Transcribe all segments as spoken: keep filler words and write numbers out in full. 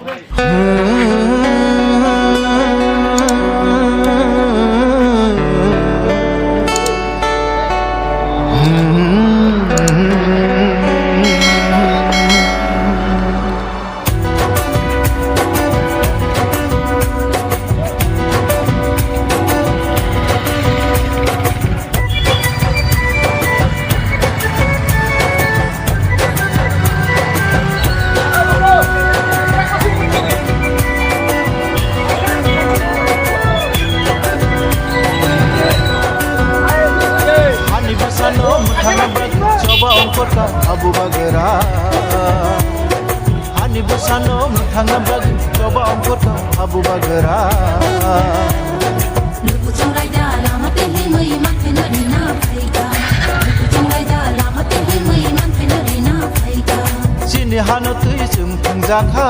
Ani bwsano mwthangna bagwi choba ongkhorkha abu bagra. Ani bwsano mwthangna bagwi choba ongkhorkha abu bagra. Lukuchung raida lama twi himwi manthaino rina phaikha. Lukuchung raida lama twi himwi manthaino rina phaikha. Chini hano twi chwng thangjakha.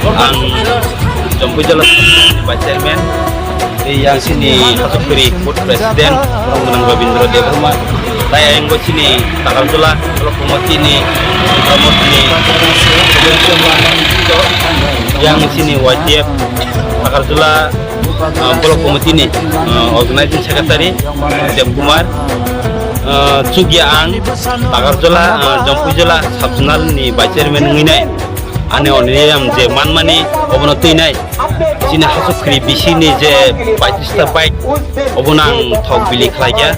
Ang Jampui Jala Vice Chairman, tei yang sini Hasukuri Board President, Ronggonang Rabindra Debbarma, tei ayang bo sini Takarjula, Block Committee ni, Promote ni, yang sini Y T F, Takarjula, ah, Block Committee ni, ah, Organizing Secretary, Dem Kumar, ah, chukya ang Takarjula, ah, Jampui Jala Sub Zonal ni Vice Chairman wngwi nai. Ani onriyam je manmani obono twi nai. Chini Hasukuri bisini je paitris ta bike obono ang thok bili khlaikha,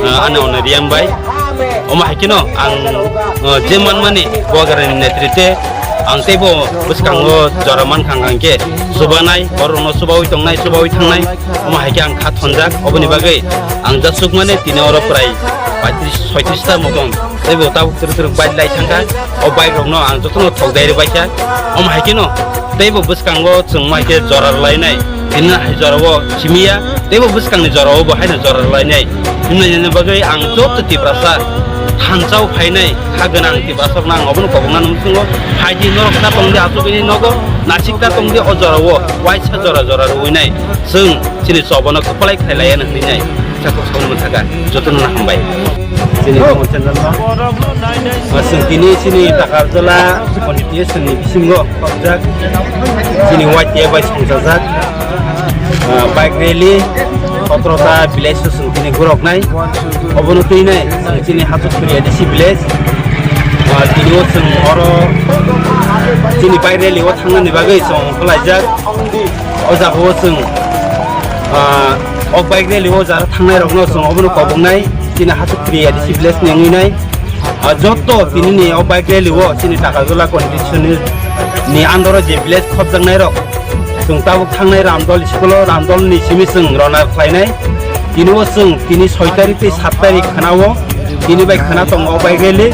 ah, ani onriyam bai. Omo hai kheno ang, ah, je manmani Bubagrani netrite ang teibo bwskango jora mankha hwnkhe chubanai, borokno chubaui tongnai, chubaui thangnai. Omo hai khe ang kha thonjak, oboni bagwi ang jasukmani tini oro prai paitris soitris ta motom. Teibo tabuk twrwk twrwk bike lai thangkha. O bike rokno ang jotono thok dai rwbaikha. Omo hai kheno teibo bwskango chwng mai khe jora rwlainai. Tini hai jorao simiya, teibo bwskangni jorao bo haino jora rwlainai. Himlainani bagwi ang joto Tiprasa thansa o phainai kha gwnang Tiprasa rokno ang obono kobokna nung chwngo. Phaidi norok ta tongdi asugini nogo, nasik ta tongdi o jorao, waisa jora jora rwinai. Chwng chini chobono kwplai khlai laiya hwnwi nai. Kisa kok saui manthaka, jotono no hambai. Chini Roman channel no. Chwng tini chini Takarjala constitution ni bisingo khopjak chini Y T F bai songchajak, ah, bike rally, sotro ta village o chwng tini guroknai. Obono twi nai chwng chini Hasukuri A D C village. Ah, tini o chwng oro chini bike rally o thangnani bagwi chwng ongkhorlaijak. O jaga o chwng, ah, o bike rally o jara thangnai rokno chwng obono koboknai, chini Hasukuri A D C village ni wngwi nai. Ah, joto tini ni o bike rally o chini Takarjala constitution ni under o je village khopjaknai rok chwng tabuk thangnai Ramdol school o, Ramdol ni simi chwng rwna khlainai. Tini o chwng tini soi tarik tei sat tarik khna o, tini bai khna tongo o bike rally.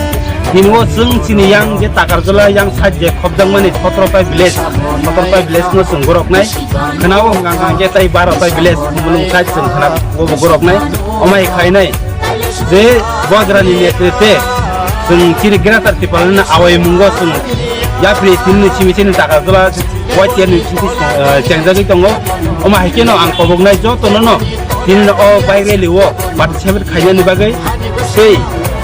Tini o chwng chini yang je Takarjala yang side je khopjakmani sotro ta village, sotro ta village no chwng boroknai. Khna o hwnkha hwnkha khe tei baro ta village mulung side chwng khna o bo boroknai. Omai khainai je Bubagrani netrite chwng chini Greater Tipraland awai mungo chwng yapri tini simi chini Takarjala Y T F ni simi, eh, chengjagwi tongo. Omo hai kheno ang koboknai jotono no tini no o bike rally o participate khainani bagwi tei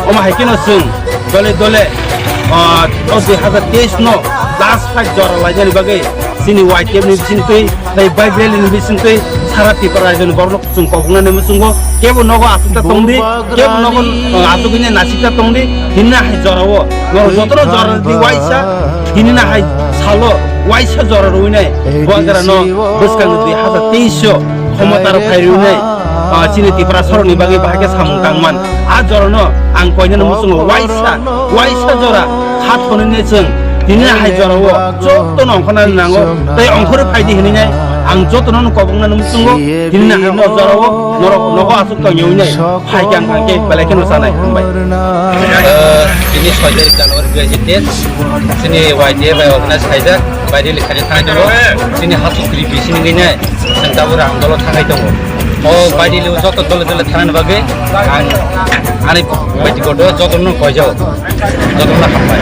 omo hai kheno chwng dole dole, ah, o dui hazar teis no last fight jora lainani bagwi chini Y T F ni bisingtwi tei bike rally ni bisingtwi sara Tripura rajyo ni borok no chwng koboknani muchungo kebo nogo aswk ta tongdi, kebo nogo, ah, aswk hwnwi nasik ta tongdi, tini hai jorao norok jotono jora di waisa, tini hai salo waisa jora rwinai Bubagrano bwskang dui hazar teis o khomota rok phai rwinai, ah, chini Tiprasa rokni bagwi bahai khe samung tangman. A jorano ang koinani muchungo waisa, waisa jora kha thonwi chwng tini hai jorao jotono ongkhorna nango, tei ongkhorwi phaidi hwnwi nai ang jotono no kobokna muchungo. Tini hai no jorao norok nogo aswk tongyawi nai. Hai khe ang khe belai kheno sanai hambai. Eh, tini soi tarik January dui hazar teis, chini Y T F bai organize khaijak, bike rally khaijak thanai tongo. Chini Hasukuri bisingni nai, chwng tabuk Ramdolo thangai tongo. O bike rally o joto dole dole thanani bagwi ang ani byaktigoto jotono koijao, jotono hambai.